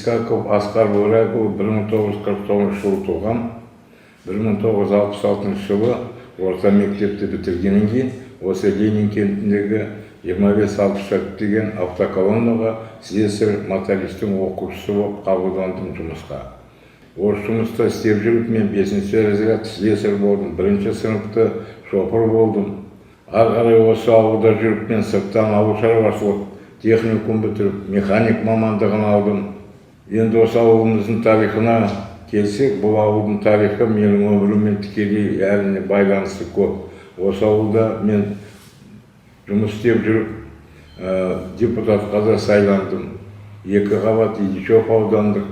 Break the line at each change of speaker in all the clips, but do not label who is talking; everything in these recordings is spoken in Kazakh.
Искаков Асқар Бөрәкұлы, 1949 жылы туған. 1966 жылы орта мектепті бітіргеннен кейін осы Ленин кентіндегі 2564 деген автоколоннаға слесарь мотористің оқушысы болып қабылдандым жұмысқа. Осы жұмыста істеп жүріп, мен бесінші разряд слесарь болдым, бірінші сыныпты шопыр болдым. Ары қарай осы ауылда жүріп, мен сырттан ауыл шаруашылық техникум бітіріп, механик мамандығын алдым. Енді осы ауылымыздың тарихына келсек, бұл ауылдың тарихы менің өміріммен тікелей, әрине, байланысы көп. Осы ауылда мен жұмыс істеп жүріп, депутатқа да сайландым, екі қабат Ильичев аудандық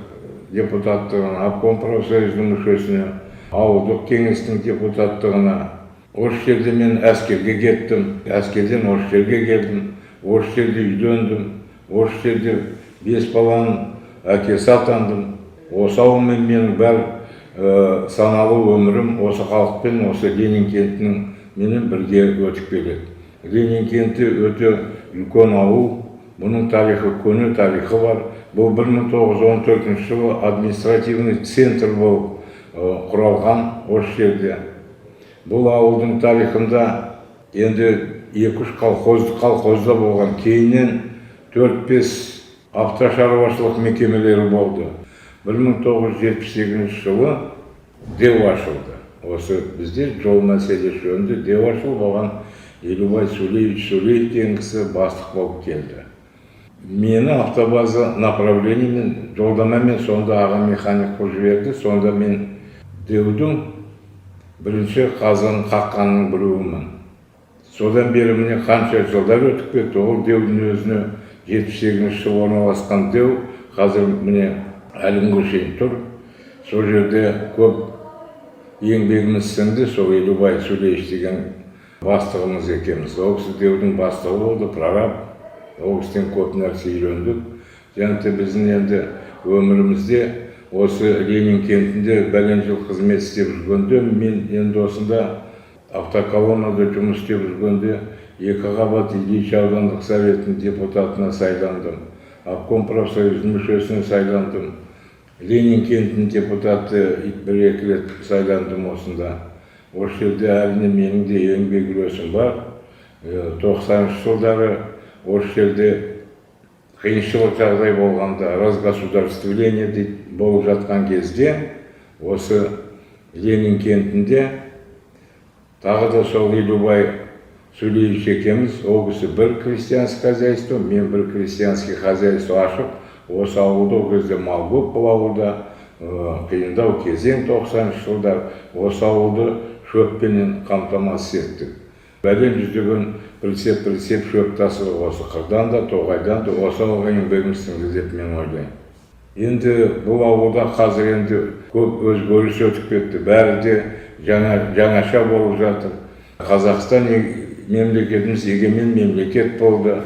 депутаттығына, обком профсоюзының мүшесіне, ауылдық кеңестің депутаттығына. Осы жерде мен әскерге кеттім, әскерден осы жерге келдім, осы жерде үйлендім, осы жерде бес баланың әкесі атандым. Осы ауылмен менің бәр саналы өмірім осы халықпен, осы Ленин кентінің менен бірге өтіп келеді. Ленин кенті өте үлкен ауыл, бұның тарихы, көне тарихы бар. Бұл 1914 жылы административный центр болып құралған осы жерде. Бұл ауылдың тарихында енді екі үш колхоз, колхозда болған, кейіннен төрт бес автошаруашылық мекемелері болды. 1978 жылы ДЭУ ашылды. Осы бізде жол мәселесі жөнінде ДЭУ ашылып, оған Елубай Сулеевич Сулеев деген кісі бастық болып келді. Мені автобаза направлениемен, жолдамамен сонда аға механик қылып жіберді. Сонда мен ДЭУ-дің бірінші қазығын қаққанның біреуімін. Содан бері, міне, қанша жылдар өтіп кетті. Ол ДЭУ-дің өзіне, 78-жылы орналасқан ДЭУ қазір, міне, әлі күнге шейін тұр. Сол жерде көп еңбегіміз сіңді. Сол Елубай Сулеевич деген бастығымыз екеуміз, ол кісі ДЭУ-дің бастығы болды, прораб. Ол кісіден көп нәрсе үйрендік. Және де біздің енді өмірімізде осы Ленин кентінде бәлен жыл қызмет істеп жүргенде, мен енді осында автоколоннада жұмыс істеп жүргенде, екі қабат Ильич аудандық советінің депутатына сайландым, обком профсоюзының мүшесіне сайландым, Ленин кентінің депутаты бір екі рет сайландым осында. Осы жерде, әрине, менің де еңбек үлесім бар. 90-жылдары осы жерде қиыншылық жағдай болғанда, разгосударствление дейді, болып жатқан кезде, осы Ленин кентінде тағы да сол Елубай Сулеевич екеуміз, ол кісі бір крестьянский хозяйство, мен бір крестьянский хозяйство ашып, осы ауылда, ол кезде мал көп бұл ауылда, қиындау кезең, 90-жылдар, осы ауылды шөппенен қамтамасыз еттік. Бәлен жүздеген прицеп, прицеп шөп тасыдық осы қырдан да, тоғайдан да. Осы ауылға еңбегіміз сіңді деп мен ойлаймын. Енді бұл ауылда қазір енді көп өзгеріс өтіп кетті, бәрі де жаңа, жаңаша болып жатыр. Қазақстан мемлекетіміз егемен мемлекет болды.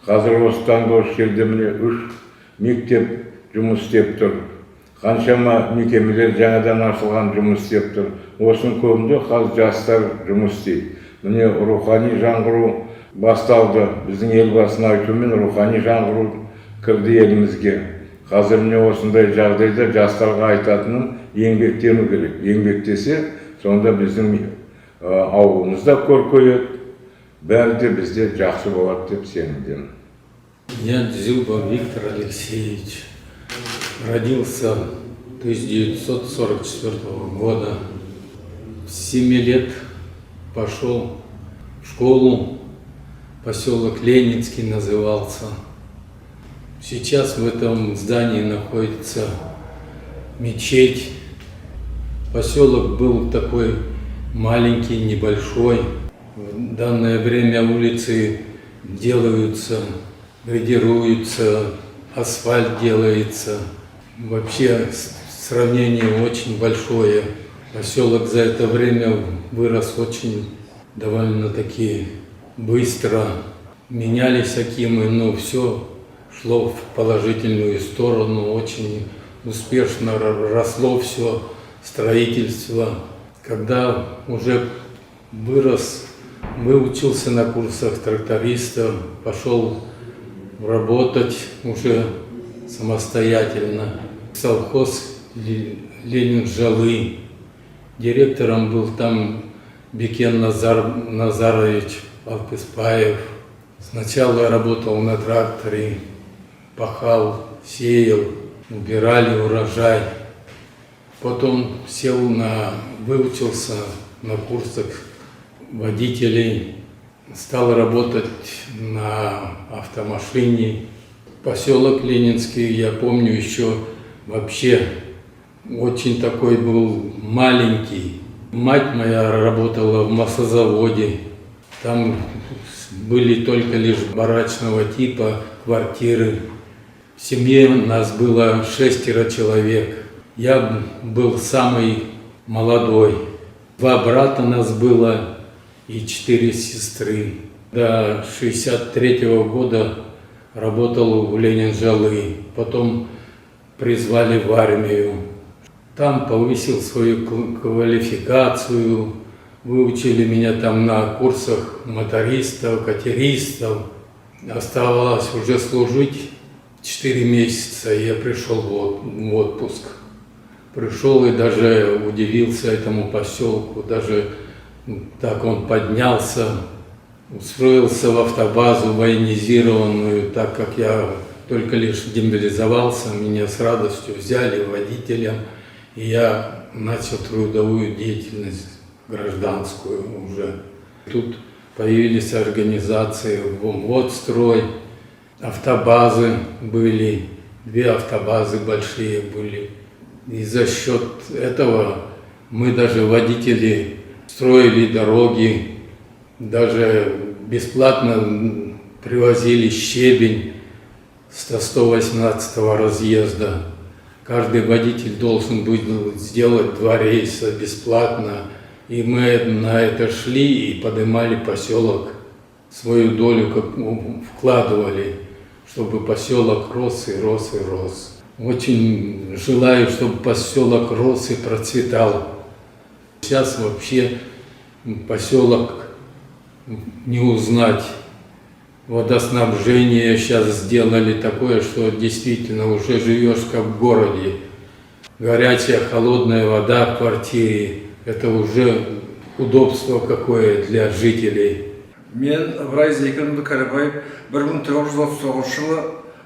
Қазір осы таңда осы жерде, міне, үш мектеп жұмыс істеп тұр, қаншама мекемелер жаңадан ашылған, жұмыс істеп тұр. Осының көбінде қазір жастар жұмыс істейді. Міне, рухани жаңғыру басталды. Біздің Елбасының айтуымен рухани жаңғыру кірді елімізге. Қазір, міне, осындай жағдайда жастарға айтатыным: еңбектену керек. Еңбектесе, сонда біздің ауылымыз да көркейеді, бәрі де бізде жақсы болады деп сенімдемін.
Я Дзюба Виктор Алексеевич. Родился 1944 года. С 7 лет пошел в школу, поселок Ленинский назывался. Сейчас в этом здании находится мечеть. Поселок был такой маленький, небольшой. В данное время улицы делаются, грейдируются, асфальт делается. Вообще сравнение очень большое. Поселок за это время вырос очень довольно-таки быстро. Менялись акимы, но все шло в положительную сторону, очень успешно росло все строительство. Когда уже вырос, выучился на курсах тракториста, пошел работать уже самостоятельно. Совхоз Ленин Жалы. Директором был там Бекен Назарович Алпыспаев. Сначала я работал на тракторе, пахал, сеял, убирали урожай. Потом выучился на курсах водителей, стал работать на автомашине. Поселок Ленинский, я помню, еще вообще очень такой был маленький. Мать моя работала в маслозаводе. Там были только лишь барачного типа квартиры. В семье нас было шестеро человек. Я был самый молодой. Два брата нас было и четыре сестры. До 63 года работал в Ленин-Жалы. Потом призвали в армию. Там повысил свою квалификацию, выучили меня там на курсах мотористов, катеристов. Оставалось уже служить 4 месяца, и я пришел в отпуск. Пришел и даже удивился этому поселку, даже так он поднялся, устроился в автобазу военизированную, так как я только лишь демобилизовался, меня с радостью взяли водителем, и я начал трудовую деятельность гражданскую уже. Тут появились организации «Водстрой», автобазы были, две автобазы большие были. И за счет этого мы даже, водители, строили дороги, даже бесплатно привозили щебень с 118 разъезда. Каждый водитель должен был сделать два рейса бесплатно. И мы на это шли и поднимали поселок, свою долю как, ну, вкладывали, чтобы поселок рос и рос и рос. Очень желаю, чтобы поселок рос и процветал. Сейчас вообще поселок не узнать. Водоснабжение сейчас сделали такое, что действительно уже живешь как в городе. Горячая, холодная вода в квартире – это уже удобство какое для жителей.
Мен, Ыбырай Зейкенұлы Кәрібаев, 1939 жылы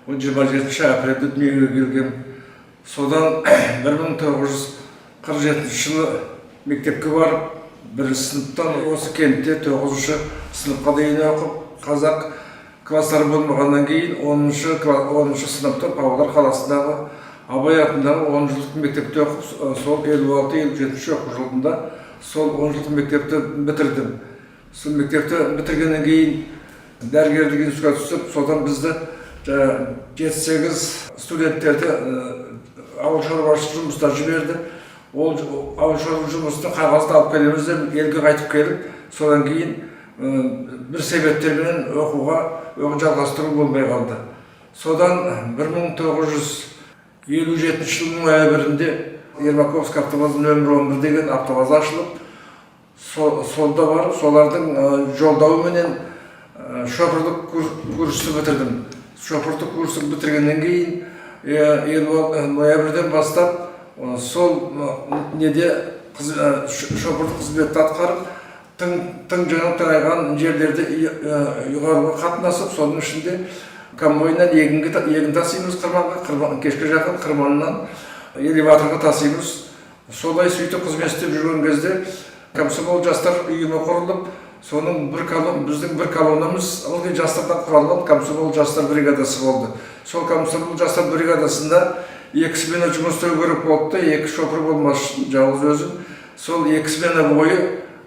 27 апрельде дүниеге келгем. Содан 1947 жылы мектепке барып, бірінші сыныптан осы кентте тоғызыншы сыныпқа дейін оқып, қазақ класстары болмағаннан кейін 10-шы сыныпта Павлодар қаласындағы Абай атындағы 10 жылдық мектепте оқып, сол 56-57 оқу жылында сол 10 жылдық мектепті бітірдім. Сол мектепті бітіргеннен кейін дәрігерлік институтқа түсіп, содан бізді жаңағы жеті сегіз студенттерді ауыл шаруашылық жұмысына жіберді. Ол ауыл шаруашылық жұмысының қағазын алып келеміз деп елге қайтып келіп, содан кейін бір себептерменен оқуға оқу жалғастыру болмай қалды. Содан 1957 жылдың ноябрінде Ермаковский автобаза нөмір 11 деген автобаза ашылып, сонда барып, солардың жолдауыменен шопырлық курсты бітірдім. Шопырлық курсын бітіргеннен кейін 56 ноябрьден бастап сол неде шопырлық қызметті атқарып, тың жаңа тыңайған жерлерді ұйғаруға қатынасып, соның ішінде комбайннан егінге егін тасимыз қырманға, қырман, кешке жақын қырманнан элеваторға тасимыз. Солай сөйтіп қызмет істеп жүрген кезде комсомол жастар ұйымы құрылып, соның бір біздің бір колоннамыз ылғи жастардан құралған комсомол жастар бригадасы болды. Сол комсомол жастар бригадасында екі смена жұмыс істеу керек болды да, екі шопыр болмас үшін жалғыз өзім сол екі смена бойы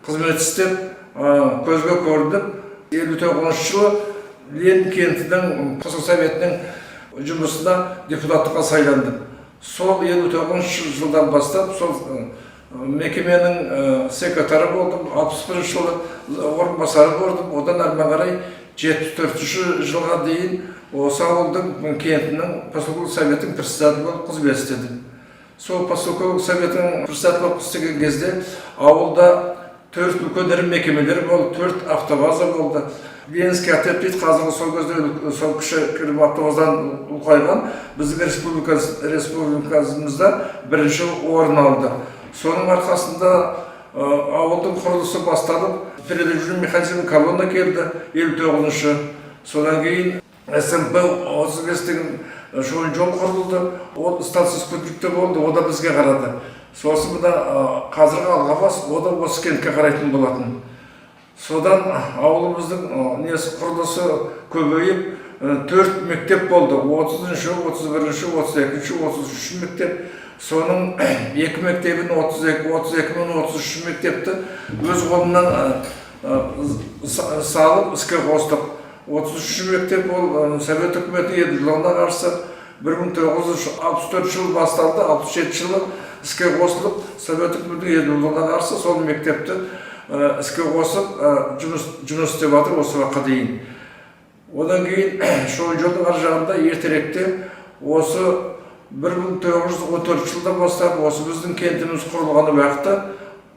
қызмет істеп, көзге көрініп, 59-жылы Ленин кентінің поселок советінің жұмысына депутаттыққа сайландым. Сол 59-жылдан бастап сол мекеменің секретары болдым, 61-жылы орынбасары болдым. Одан әрмен қарай 74-жылға дейін осы ауылдың, кентінің поселковый советінің председателі болып қызмет істедім. Сол поселковый советінің председателі болып істеген кезде ауылда Төрт үлкен ірі мекемелер болды, төрт автобаза болды. Ленинский отряд дейді қазіргі, сол кезде сол кішігірім автобаздан ұлғайған, біздің республикамызда бірінші орын алды. Соның арқасында ауылдың құрылысы басталып, передвижной механизм колонна келді 59-шы. Содан кейін СМП 35 деген шойын жол құрылды, ол станция Спутникте болды, о да бізге қарады. Сосын мына қазіргі Алғабас, о да осы кентке қарайтын болатын. Содан ауылымыздың несі, құрылысы көбейіп, төрт мектеп болды: 30-шы, 31-ші, 32-ші, 33-ші мектеп. Соның екі мектебін, 32, 32 мен 33 мектепті өз қолымнан салып, іске қостық. 33 мектеп ол Совет үкіметі еділдігіне қарсы 1964 жылы басталды, 67 жылы іске қосылып, Совет үкіметінің еділдігіне қарсы сол мектепті іске қосып, жұмыс істеп жатыр осы уақытқа дейін. Одан кейін шойын жолдың ар жағында ертеректе, осы 1914 жылдан бастап, осы біздің кентіміз құрылған уақытта,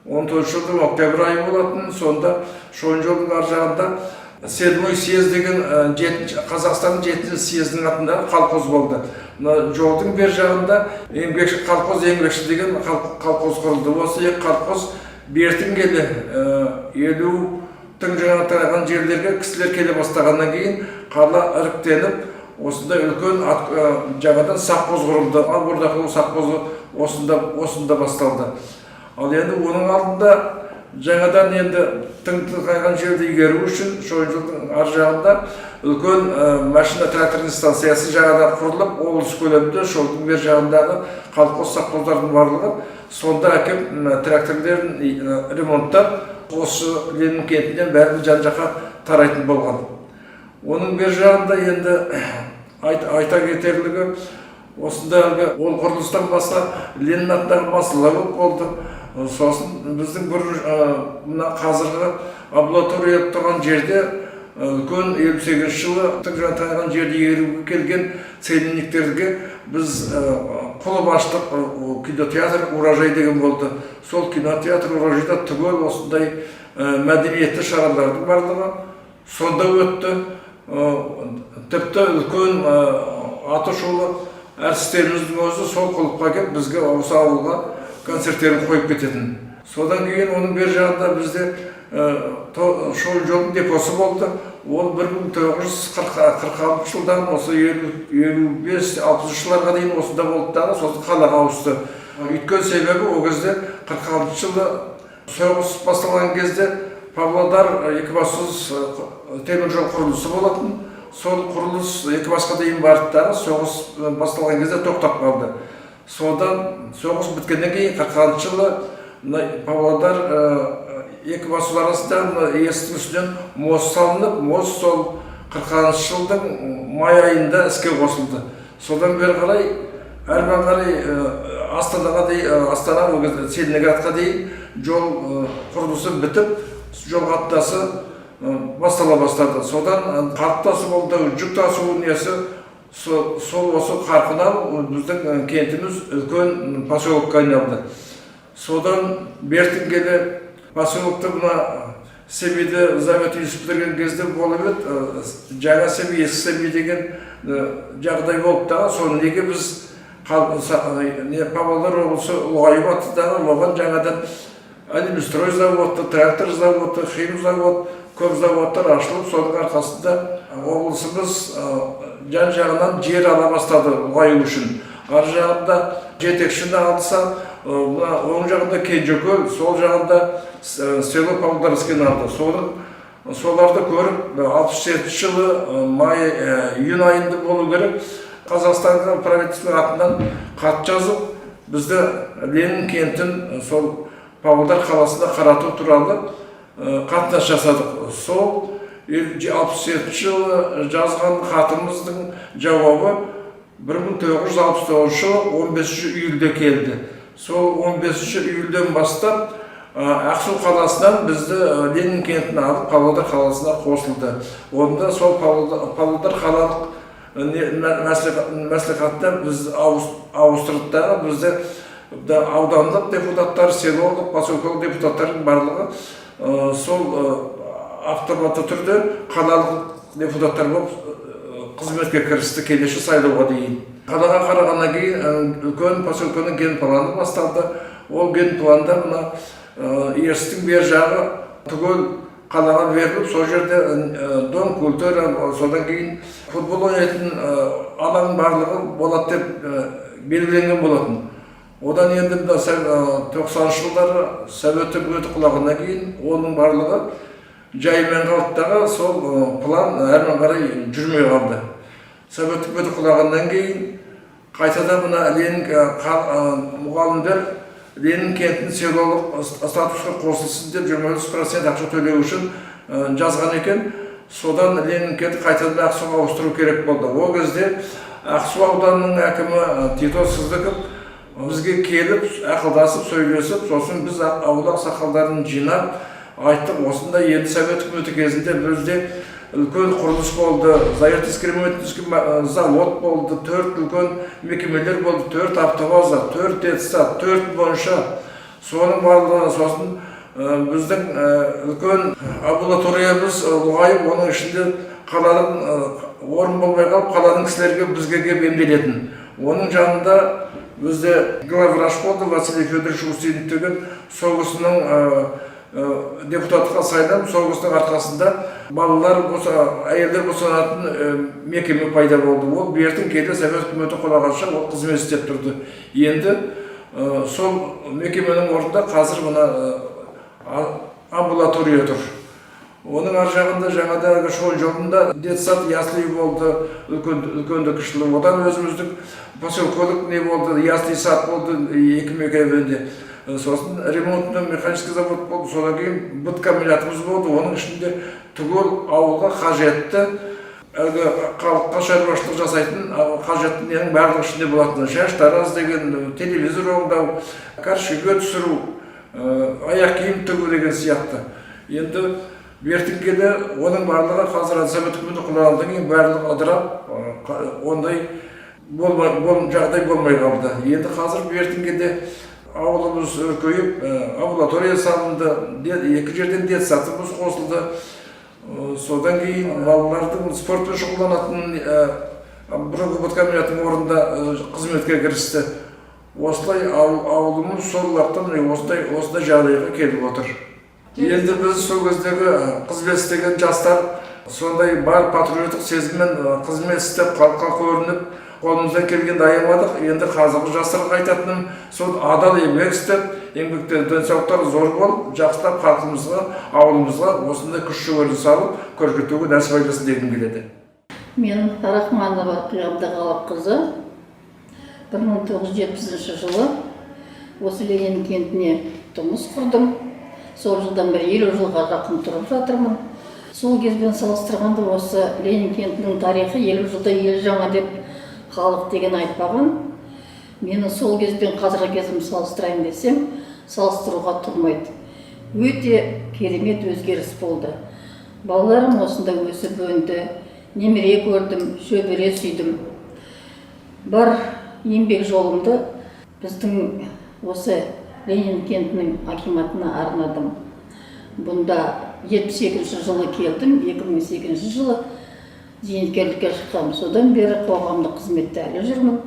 14 жылдың октябрь айы болатын, сонда шойын жолдың ар жағында седьмой съезд деген, жетінші, Қазақстанның жетінші съезінің атында колхоз болды. Мына жолдың бер жағында Еңбекші, колхоз Еңбекші деген колхоз құрылды. Осы екі колхоз бертін келе 50-тің жаңа тараған жерлерге кісілер келе бастағаннан кейін қала іріктеніп, осындай үлкен жаңадан совхоз құрылды. Ал Бордақылы совхозы осында басталды. Ал енді оның алдында жаңадан енді тың тыңайған жерді игеру үшін шойын жолдың ар жағында үлкен машина тракторный станциясы жаңадан құрылып, облыс көлемінде жолдың бер жағындағы колхоз, совхоздардың барлығы сонда әкеп тракторлерін ремонттап, осы Ленин кентінен бәрі жан жаққа тарайтын болған. Оның бер жағында енді айта кетерлігі, осында әлгі ол құрылыстан басқа Ленин атындағы маслозавод болды. Сосын біздің бір мына қазіргі амбулатория тұрған жерде үлкен 58-жылы тың тайған жерді игеруге келген целинниктерге біз клуб аштық. Кинотеатр «Урожай» деген болды. Сол кинотеатр «Урожайда» түгел осындай мәдениетті шаралардың барлығы сонда өтті. Тіпті үлкен аты шулы әртістеріміздің өзі сол клубқа келіп, бізге, осы ауылға концерттерін қойып кететін. Содан кейін оның бер жағында бізде шойын жолдың депосы болды. Ол 1946 жылдан осы 55, 60-жыларға дейін осында болды дағы, сосын қалаға ауысты. Өйткені себебі ол кезде, 46-жылы соғыс басталған кезде, Павлодар, Екібастұз темір жол құрылысы болатын. Сол құрылыс Екібасқа дейін барды дағы, соғыс басталған кезде тоқтап қалды. Содан соғыс біткеннен кейін, 46-жылы мына Павлодар, Екібастұз арасында мына ЕС-тің үстінен мост салынып, мост сол 40-жылдың май айында іске қосылды. Содан бері қарай, әрмен қарай Астанаға дейін, Астана ол кезде Целиноградқа дейін жол құрылысы бітіп, жол қатынасы бастала бастады. Содан халық тасу болды, жүк тасу несі сол осы қарқын алып, біздің кентіміз үлкен поселокқа айналды. Содан бертін келе поселокты мына Семейде завод бітірген кезде болып еді, жаңа Семей, ескі Семей деген жағдай болды дағы. Соны неге біз не, Павлодар облысы ұлғайып жатты дағы, оған жаңадан Алюминстрой заводы, трактор заводы, химзавод, көп заводтар ашылып, соның арқасында облысымыз жан жағынан жер ала бастады ұлғаю үшін. Ар жағында Жетекшіні алса, мына оң жағында Кенжекөл, сол жағында село Павлодарскийні алды. Соның соларды көріп, 67-жылы май, июнь айында болу керек, Қазақстанға правительство атынан хат жазып, бізді Ленин кентін сол Павлодар қаласына қарату туралы қатынас жасадық. Сол 67-жылы жазған хатымыздың жауабы 1969 жылы 15 июльде келді. Сол 15 июльден бастап Ақсу қаласынан бізді Ленин кентіне алып, Павлодар қаласына қосылды. Онда сол Павлодар қалалық мәслихатта біз ауыстырды дағы, бізді аудандық депутаттар, селолық, поселкалық депутаттардың барлығы. Сол автоматты түрде қалалық депутаттар болып қызметке кірісті келесі сайлауға дейін. Қалаға қарағаннан кейін үлкен поселкенің генпланы басталды. Ол генпланда мына Ертістің бер жағы түгел қалаға беріліп, сол жерде дом культура, содан кейін футбол ойнайтын алаң барлығы болады деп белгіленген болатын. Одан енді мына 90-жылдары Совет үкіметі құлағаннан кейін оның барлығы жайымен қалды дағы, сол план әрмен қарай жүрмей қалды. Совет үкіметі құлағаннан кейін қайтадан мына Ленин, мұғалімдер Ленин кентін селолық статусқа қосылсын деп 25% ақша төлеу үшін жазған екен. Содан Ленин кенті қайтадан Ақсуға ауыстыру керек болды. Ол кезде Ақсу ауданының әкімі Тито Сыздықов бізге келіп, ақылдасып, сөйлесіп, сосын біз ауыл ақсақалдарын жинап айттық: осындай енді Совет үкіметі кезінде бізде үлкен құрылыс болды, Заиртовский ремонтный завод болды, төрт үлкен мекемелер болды, төрт автобаза, төрт детсад, төрт монша, соның барлығы. Сосын біздің үлкен амбулаториямыз ұлғайып, оның ішінде қаланың орын болмай қалып, қаланың кісілерге бізге келіп емделетін. Оның жанында бізде главврач болды, Василий Федорович Устинов деген. Сол кісінің депутаттыққа сайланып, сол кісінің арқасында балалар болса, әйелдер босанатын мекеме пайда болды. Ол бертін келе Совет үкіметі құлағанша ол қызмет істеп тұрды. Енді сол мекеменің орнында қазір мына амбулатория тұр. Оның ар жағында жаңада әлгі шойын жолында детсад, ясли болды, үлкен, үлкенді кішілі. Одан өзіміздің поселкелік не болды, ясли сад болды екі мекемеде. Сосын ремонтный механический завод болды. Содан кейін быткомбинатымыз болды. Оның ішінде түгел ауылға қажетті, әлгі халыққа шаруашылық жасайтын қажетті ненің барлығы ішінде болатын: шаштараз деген, телевизор оңдау, каршиге түсіру, аяқ киім тігу деген сияқты. Енді бертін келе оның барлығы қазір Совет үкіметі құлағаннан кейін барлығы ыдырап, ондай болмай, жағдай болмай қалды. Енді қазір бертін келе ауылымыз өркейіп, амбулатория салынды, екі жерден детсадымыз қосылды. Содан кейін балалардың спортпен шұғылданатын бұрынғы быткомбинаттың орнында қызметке кірісті. Осылай ауылымыз сол уақыттан міне осындай жағдайға келіп отыр. Енді біз сол кездегі қызмет істеген жастар сондай бар патриоттық сезіммен қызмет істеп, халыққа көрініп, қолымыздан келгенді аямадық. Енді қазіргі жастарға айтатыным: сол адал еңбек істеп, еңбекте денсаулықтары зор болып, жақсылап халқымызға, ауылымызға осындай күш жігерін салып көркейтуге нәсіп айласын дегім келеді.
Мен, Рахманова Қиябдығалықызы, 1970 жылы осы Ленин кентіне тұрмыс құрдым. Сол жылдан бері 50 жылға жақын тұрып жатырмын. Сол кезбен салыстырғанда осы Ленин кентінің тарихы 50 жылда ел жаңа деп халық деген айтпаған. Мені сол кезбен қазіргі кезімді салыстырайын десем, салыстыруға тұрмайды. Өте керемет өзгеріс болды. Балаларым осында өсіп өнді, немере көрдім, шөбере сүйдім. Бар еңбек жолымды біздің осы Ленин кентінің акиматына арнадым. Бұнда 72-жылы келдім, 2008 жылы зейнеткерлікке шыққанмын. Содан бері қоғамдық қызметте әлі жүрмін.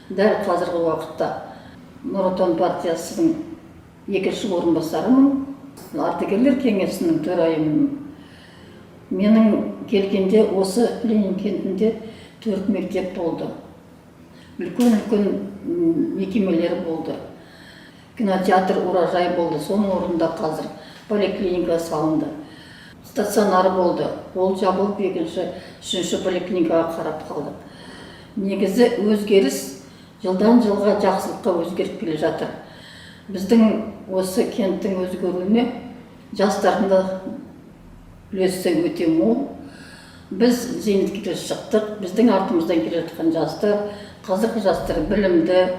Дәл қазіргі уақытта Нұр Отан партиясының екінші орынбасарымын, ардагерлер кеңесінің төрайымымын. Менің келгенде осы Ленин кентінде төрт мектеп болды, үлкен үлкен мекемелер болды, кинотеатр «Урожай» болды. Соның орнында қазір поликлиника салынды. Стационар болды, ол жабылып, екінші, үшінші поликлиникаға қарап қалдық. Негізі өзгеріс жылдан жылға жақсылыққа өзгеріп келе жатыр. Біздің осы кенттің өзгеруіне жастардың да үлесі өте мол. Біз зейнеткерге шықтық, біздің артымыздан келе жатқан жастар, қазіргі жастар білімді,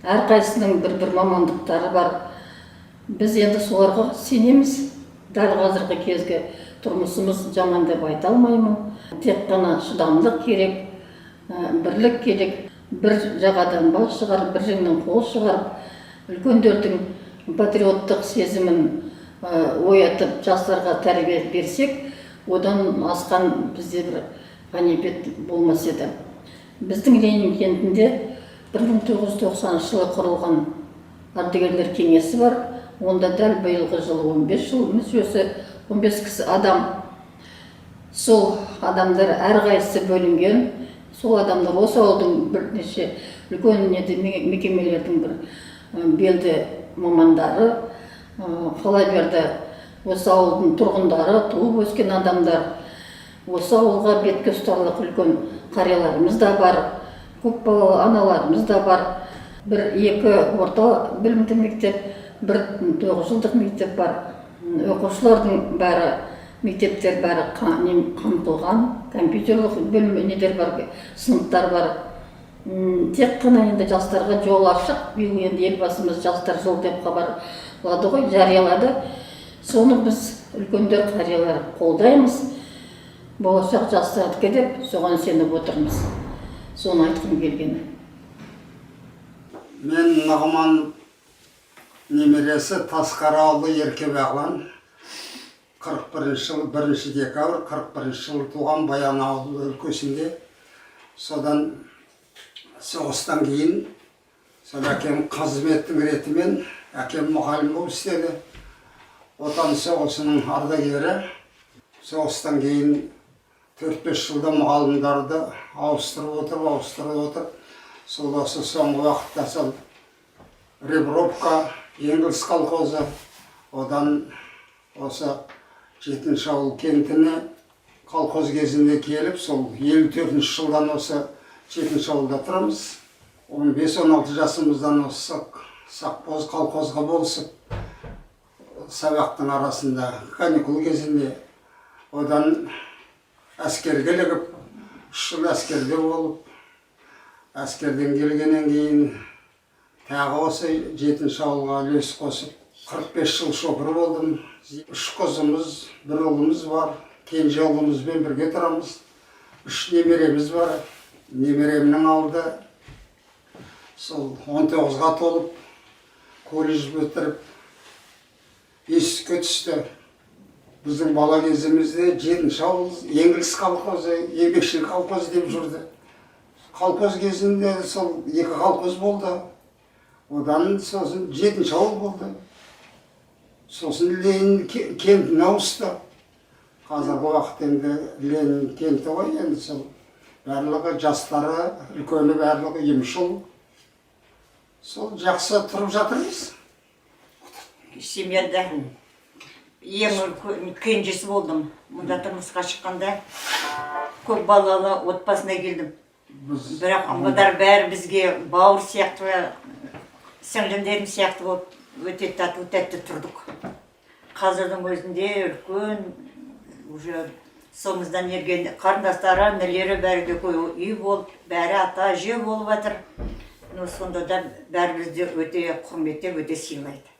әрқайсысының бір бір мамандықтары бар. Біз енді соларға сенеміз. Дәл қазіргі кезгі тұрмысымыз жаман деп айта алмаймын. Тек қана шыдамдық керек, бірлік керек. Бір жағадан бас шығарып, бір жеңнен қол шығарып, үлкендердің патриоттық сезімін оятып, жастарға тәрбие берсек, одан асқан бізде бір ғанибет болмас еді. Біздің Ленин кентінде 1990 жылы құрылған ардагерлер кеңесі бар. Онда дәл биылғы жылы 15 жыл мүшесі, 15 кісі адам. Сол адамдар әрқайсысы бөлінген. Сол адамдар осы ауылдың бірнеше үлкен неде мекемелердің бір белді мамандары, қала берді осы ауылдың тұрғындары, туып өскен адамдар. Осы ауылға бетке ұстарлық үлкен қарияларымыз да бар, көпбалалы аналарымыз да бар. Бір екі орта білімді мектеп, бір 9 жылдық мектеп бар. Оқушылардың бәрі, мектептер бәрі қамтылған, компьютерлік бөлме нелер бар, сыныптар бар. Тек қана енді жастарға жол ашық. Биыл енді Елбасымыз «Жастар жылы» деп хабарлады ғой, жариялады. Соны біз, үлкендер, қариялар, қолдаймыз. Болашақ жастардікі деп соған сеніп отырмыз. Соны айтқым келгені.
Мен Нығман немересі Тасқараұлы Еркебағлан, 41 жыл 1 декабрь 41 жылы туған, Баянауыл өлкесінде. Содан соғыстан кейін сол әкем қызметтің ретімен, әкем мұғалім болып істеді, Отан соғысының ардагері. Соғыстан кейін 4-5 жылда мұғалімдарды ауыстырып отырып, ауыстырып отырып, сол осы соңғы уақытта сол Ребровка, Энгельс колхозы, одан осы Жетінші ауыл кентіне колхоз кезінде келіп, сол 54-ші жылдан осы Жетінші ауылда тұрамыз. 15-16 жасымыздан осы совхоз, колхозға болысып, сабақтың арасында, каникул кезінде, одан әскерге ілігіп, 3 жыл әскерде болып, әскерден келгеннен кейін тағы осы Жетінші ауылға үлес қосып, 45 жыл шопыр болдым. Үш қызымыз, бір ұлымыз бар. Кенже ұлымызбен бірге тұрамыз. Үш немереміз бар. Немеремнің алды сол 19-ға толып, колледж бітіріп, институтке түсті. Біздің бала кезімізде Жетінші ауыл Энгельс колхозы, Еңбекшіл колхоз деп жүрді. Колхоз кезінде сол екі колхоз болды, одан сосын Жетінші ауыл болды, сосын Ленин кентіне ауысты. Қазіргі уақыт енді Ленин кенті ғой. Енді сол барлығы, жастары, үлкені, барлығы ұйымшыл, сол жақсы тұрып жатырмыз.
Семьяда ең үлкен, кенжесі болдым. Мұнда тұрмысқа шыққанда көп балалы отбасына келдім.
Біз
Бірақ бұлар бәрі бізге бауыр сияқты, сіңлімдерім сияқты болып, өте тату тәтті тұрдық. Қазірдің өзінде үлкен уже соңымыздан ерген қарындастары, інілері, бәрі де үй болып, бәрі ата әже болып жатыр. Но сонда да бәрі бізді өте құрметтеп, өте сыйлайды.